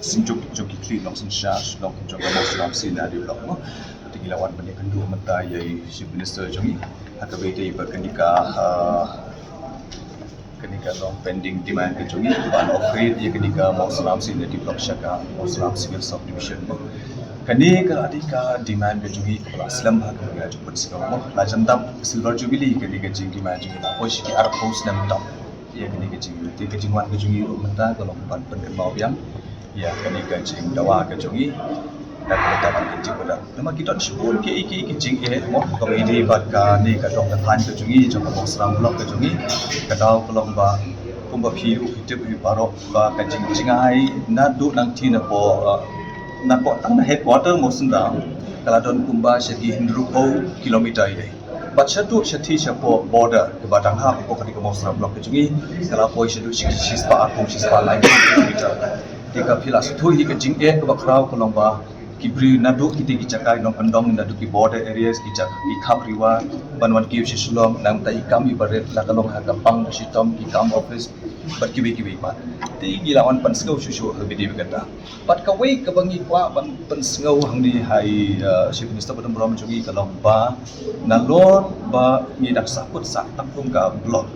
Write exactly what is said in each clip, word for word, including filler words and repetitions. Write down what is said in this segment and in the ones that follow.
Synjuk jong ki khlieh nongsynshar, shnong jong ka Mawsynram C and RD Block mo. Te ngi la wan ban ïakynduh mynta ïa i Chief Minister jong ngi ha kaba ïadei bad kane ka, ah, kane ka long pending demand ka jong ngi ban upgrade ïa kane ka Mawsynram C and RD Block sha ka Mawsynram Civil Subdivision mo. Kane ka dei ka demand ka jong ngi kaba la slem ha kaba ngi la ju pynsngew mo. La jan dap Silver Jubilee kane ka jingdemand jong ngi, la poi sha ki arphew snem tam ïa kane ka jingïohi. Te ka jingwan ka jong ngi ruh mynta ka long ban pynkynmaw biang ïa kane ka jingdawa ka jong ngi na ka bynta ban kyntiew kyrdan. Namar ki don shibun kiei kiei ki jingeh mo, kaba ïadei bad kane ka dong ka thaiñ ka jong ngi jong ka Mawsynram Block ka jong ngi. Ka daw ka long ba kumba phi ruh phi tip hi baroh ba ka jingjngai naduh nangtei napoh, uh, napoh tang na headquarter Mawsynram ka la don kumba sha ki hynriewphew kilometer ïa. Bad shaduh shathie shapoh border kaba dang hap hapoh kane ka Mawsynram Block ka jong ngi ka la poi shaduh shi, shispah arphew, shispah laiphew kilometer. Te ka phi la sngewthuh hi ka jingeh kaba khraw ka long ba ki briew naduh kitei ki jaka nongkyndong, naduh ki border areas, ki jaka ki khap riwa ban wan kiew sha Shillong, nangta i kam iba rit la ka long ha ka pang ka shitom, ki kam office bad kiwei kiwei pat. Te ngi la wan pynsngew shuh shuh ha kaba ïadei bad kata. Bad kawei kaba ngi kwah ban pynsngew hangne ha i, uh, Chief Minister ba don burom jong ngi ka long ba nalor ba ngi dang sahkut sah tang kum ka block,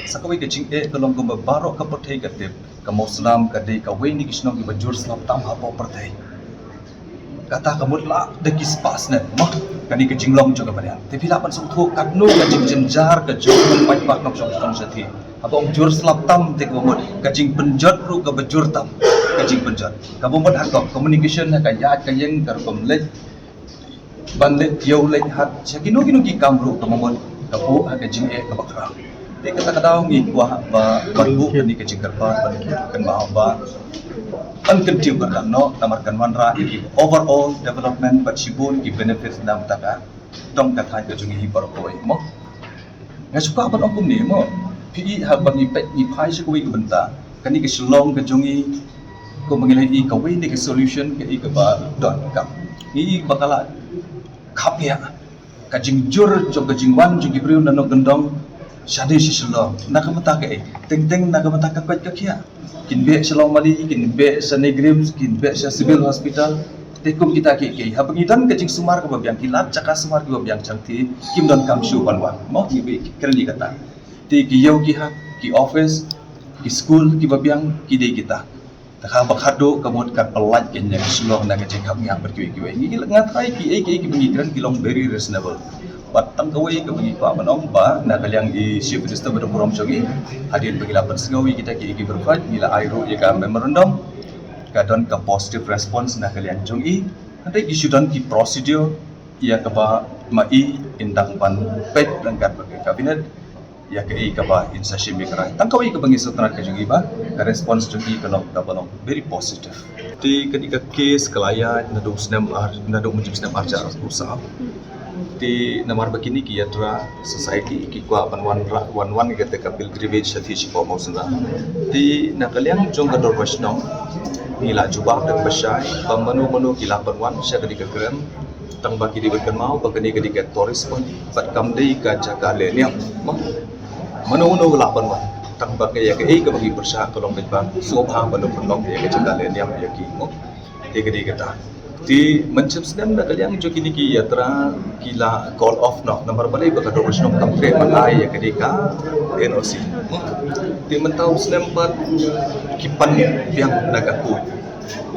sa kawei ka jingeh ka long kumba baroh ka pyrthei ka tip ka Mawsynram ka dei kawei na ki shnong kiba jur slap tam hapoh pyrthei. Kata ka mut la da ki spah snem mo kane ka jinglong jong ka mariang. Te phi lah ban sngewthuh katno ka jingjynjar ka jong u paidbah nongshong shnong shathie. Haba ong jur slap tam te kaba mut ka jingpynjot ruh kaba jur tam, ka jingpynjot. Kaba mut ha ka communication, ha ka ïaid ka ïeng, ka rukom leit ban leit ïew leit hat, sha kino kino ki kam ruh kaba mut ka buh ha ka jingeh kaba khraw. Te kata ka daw ngi kwah ba ban buh kane ka jingkyrpad ban kynmaw ba ban kyntiew kyrdan noh, namar kan wanrah ïa ki overall development bad shibun ki benefits na bynta ka dong ka thaiñ ka jong ngi baroh kawei mo. Nga shu kwah ban ong kumne mo. Phi i haba ngi peit ngi phai sha kawei ka bynta, kane ka Shillong ka jong ngi, kumba ngi la i kawei ne ka solution ka i kaba donkam. Ngi i ba ka la khapngiah ka jingjur jong ka jingwan jong ki briew na nongkyndong shane sha Shillong. Na ka bynta kaei? Teng teng na ka bynta ka koit ka khiah. Kin beh sha Longmali, kin beh sha NEIGRIHMS, kin beh sha Civil Hospital. Te kum kita kiei kiei, haba ngi don ka jingsumar kaba biang, ki lad jaka sumar kiba biang, shangthie kim donkam shuh ban wan mo, ngi beh kren ïa kata. Te ki ïew ki hat, ki office, ki skul kiba biang ki dei kita. Te haba khadduh ka mut kan pyllait kane ka Shillong na ka jingkhapngiah bad kiwei kiwei. Ngi la, nga tharai kiei kiei kiba ngi kren ki long very reasonable. Bad tang kawei kaba ngi kwah ban ong ba na ka liang i Chief Minister ba don burom jong ngi, hadien ba ngi la pynsngew ïa kita kiei kiei baroh, ngi la ai ruh ïa ka memorandum, ka don ka positive response na ka liang jong i. Hynrei ki shu don ki procedure ïa kaba ma i in dang ban peit ryngkat bad ka cabinet ïa kaei kaba in sa shim ïa ka rai. Tang kawei kaba ngi sngewtynnat ka jong i ba ka response jong i ka long, kaba long very positive. Te kane ka case ka la ïaid naduh snem ar, naduh mynjur snem ar hajar arphew saw. Te namar ba kine ki ïathuh society ki kwah ban wanrah, wan wan ïa kata ka pilgrimage shathie shapoh Mawsynram. Te na ka liang jong ka dorbar shnong ngi la jubab da kaba shai ba mano mano ki lah ban wan sha kane ka krem, tang ba ki dei ban kynmaw ba kane ka dei ka tourist spot bad kam dei ka jaka lehniam. Mano mano lah ban wan, tang ba ka ïa kaei kaba ngi pyrshah ka long ba sngewbha ban pynlong ïa ka jaka lehniam ïa ki mo. Te ka dei kata. Te mynshem snem na ka liang jong kine ki ïathuh ki la call off noh namar balei? Ba ka dorbar shnong kam treh ban ai ïa ka dei ka N O C. Te mynta u snem pat ki pan biang na ka court.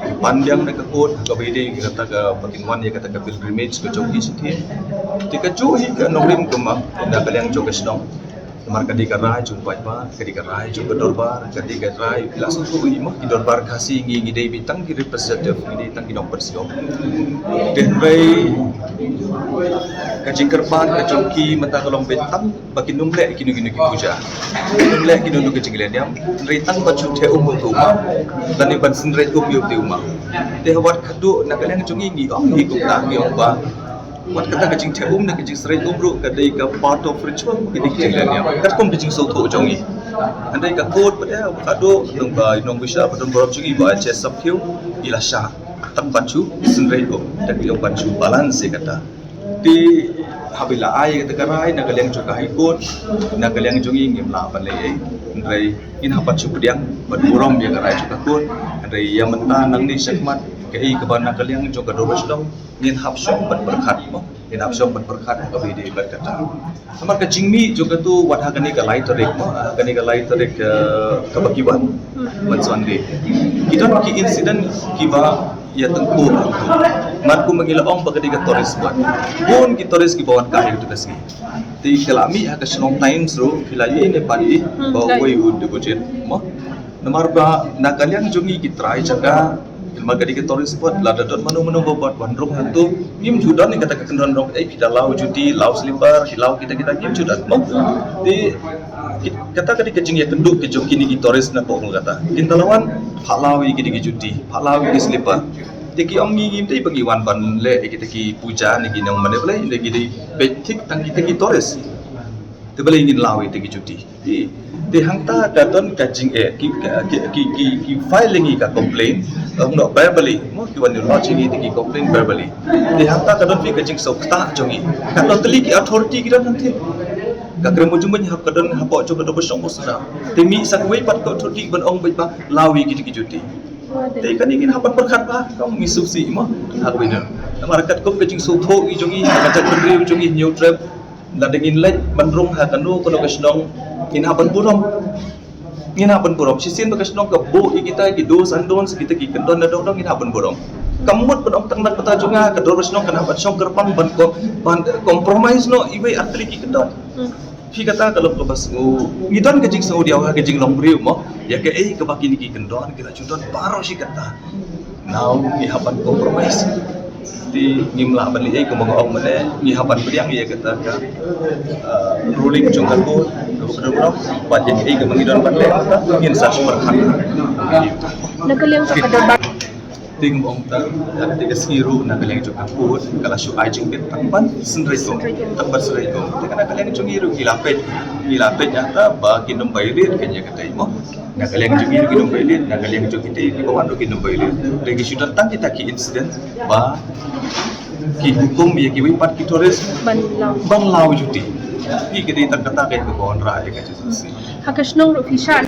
Ki pan biang na ka court kaba ïadei kata kaba kin wan ïa kata ka pilgrimage ka jong ki shathie. Te kajuh hi ka nongrim kumba na ka liang jong ka shnong. Namar ka dei ka rai jong u paidbah, ka dei ka rai jong ka dorbar, ka dei ka rai, la sngewthuh i mo, ki dorbar Khasi ngi, ngi dei beit tang ki representative, ngi dei tang ki nongpynsngew. Te hynrei ka jingkyrpad ka jong ki mynta ka long beit tang ba kin nym leh kino kino ki puja, kin nym leh kino kino ki jinglehniam, hynrei tang ba shu theh um ruh ka ummaw, lane ban synreit um ïa utei u ummaw. Te wat khadduh na ka liang jong ngi ngi ong hi kumta, ngi ong ba wat kata ka jingtheh um ne ka jingsynreit um ruh ka dei ka part of ritual, ka dei ka jinglehniam, katkum ka jingsngewthuh jong ngi. Hynrei ka court pat eh, khadduh nongba, nongbishar ba don burom jong ngi, Bah H S Sapkhew, i la shah. Tang ban shu synreit, ko da ki ong ban shu balance ïa kata. Te haba la ai kata ka rai na ka liang jong ka High Court, na ka liang jong ngi ngim lah ban leh ei. Hynrei ngin hap ban shu pdiang ban burom ïa ka rai jong ka court. Hynrei ïa mynta nangne shakhmat, kaei kaba na ka liang jong ka dorbar shnong, ngin hap shong ban pyrkhat mo. Ngin hap shong ban pyrkhat kaba ïadei bad kata. Namar ka jingmih jong katu, wat ha kane ka lai tarik mo, ha kane ka lai tarik, eh, kaba ki wan, man Sunday, ki don ki incident kiba ïa tyngkhuh. Mat kum ngi la ong ba ka dei ka tourist spot. Bun ki tourist kiba wan kai ha katu ka sngi. Te ka la mih ha ka Shillong Times ruh, phi la ïohi ne pat, ba uwei u deposit mo. Namar ba na ka liang jong ngi ki trai jaka, namar ka dei ka tourist spot, lada don mano mano ba wan rung hangtu, ngim ju don ïa kata ka kyndon ruh, ei, phi da law juti, law slipper, phi law kita kita, ngim ju don mo. Te ki-, kata ka dei ka jingïakynduh ka jong kine ki tourist na Kolkata. Kin da la wan, phah law ïa kine ki juti, phah law ïa ki slipper. Te ki ong ngi ngim dei ba ngi wan ban leh ïa kita ki puja ne ki nong mane, balei, lada ki dei peit thik tang kita ki tourist. Te balei ngin law ïa kita ki juti. Te, te hangta ka don ka jing, eh, ki, ki, ki, ki, ki file ïa ngi ka complaint, eh, no, verbally, mo, ki wan lodge ïa ngi ki complaint verbally. Te hangta ka don phi ka jingsngewthuh jong ngi. Ka don tylli ki authority ki don hangta. Ka Krem Mujung ban hap ka don hapoh jong ka dorbar shnong Mawsynram. Te mih sa kawei pat ka authority ban ong ba law ïa kita ki juti. Te kane ngin hap ban pyrkhat ba, ka ong ngi sngewsih mo. Ha kawei na. Namar katkum ka jingsngewthuh jong ngi, ka jaitbynriew jong ngi Hynñiewtrep, lada ngin leit ban rung ha kano kano ka shnong, ngin hap ban burom. Ngin hap ban burom. Shisien ba ka shnong ka buh ïa kita ki do's and don'ts, kita ki kyndon na dong dong, ngin hap ban burom. Kam mut ban ong tang na ka bynta jong nga, ka dorbar shnong kan hap ban shong kyrpang ban ko-, ban compromise noh iwei ar tylli ki kyndon. Phi, kata ka long kaba sngew. Ngi don ka jingsngewdiaw ha ka jinglong briew mo. Ïa kaei kaba kine ki kyndon ki la ju don baroh shi katta. Now ngi hap ban compromise. Te ngim lah ban leh ei, kumba nga ong mynne, ngi hap ban pdiang ïa kata ka, uh, ruling jong ka court, ka court, bad ïa kaei kaba ngi don ban leh, ngin sa shu pyrkhat. Na ka liang jong ka dorbar. Te ngam ong ta, ha kata ka sngi ruh na ka liang jong ka court ka la shu ai jingkit tang ban synreit, tang ban synreit. Te ka na ka liang jong ngi ruh ngi la peit, ngi la peit ïa ta ba kin ym violate ïa kata mo. Na ka liang jong ngi ruh kin ym violate, na ka liang jong kita kiba wan ruh kin ym violate. Lada ki shu don tang kita ki incident ba ki hukum ïa kiwei pat ki tourist ban law, ban law juti. Phi, ka dei tang kata ka ïa kaba wanrah ïa ka justice. Ha ka shnong ruh phi shah.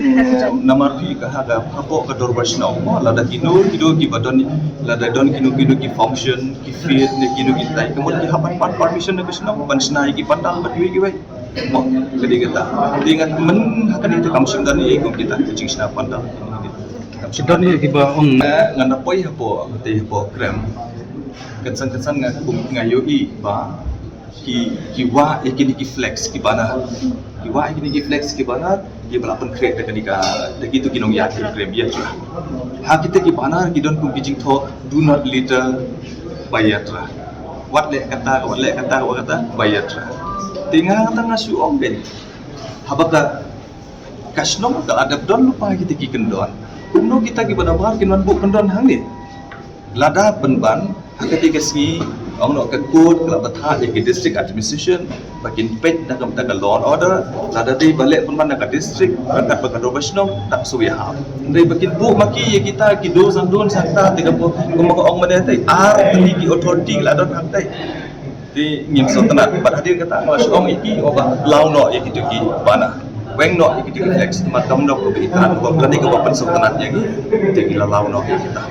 Namar phi, ka ha ka, hapoh ka dorbar shnong mo, lada kino kino kiba don, lada don kino kino ki function, ki fete ne kino kino, ka mut ki hap ban pan permission na ka shnong ban shna ïa ki pandal bad kiwei kiwei. Mo, ka dei kata. Te ngan, myn ha kane te kam shym don ei kum kita ki jingshna pandal. Ki don ei kiba ong. Ngan da poi hapoh, te hapoh Krem. Kynsan kynsan nga kum nga ïohi ba ki, ki wah ïa kine ki flex, ki banner. Ki wah ïa kine ki flex, ki banner, kiba la pynkhreh da kane ka, da kitu ki nongïaid ki Krem, ïa, shuh. Ha kita ki banner ki don kum ki jingthoh, "Do not litter, Bayatra." Wat leh kata, wat leh kata, wat kata, Bayatra. Te nga, nga tang nga shu ong kein. Haba ka, ka shnong ka la dep don lypa kita ki kyndon, kumno kita kiba nabar kin wan buh kyndon hangne? Lada pynban ha kata ka sngi, ong noh ka court ka la bthah ïa ka district administration ba kin peit na ka bynta ka law and order. Lada dei ba leh pynban na ka district, ryngkat bad ka dorbar shnong, tang shu ïahap. Hynrei ba kin buh ma ki ïa kita ki do's and don'ts hangta, te ka buh, kumba ka ong mynne te, ar tylli ki authority la don hangta. Te ngim sngewtynnat, bad hadien kata nga la shu ong ïa ki, ong ba law noh ïa kitu ki banner, weng noh ïa kitu ki flex. Namar kam dei kaba ïeit, kaba, kane kaba pynsngewtynnat ïa ngi. Te ki la law noh ïa kita.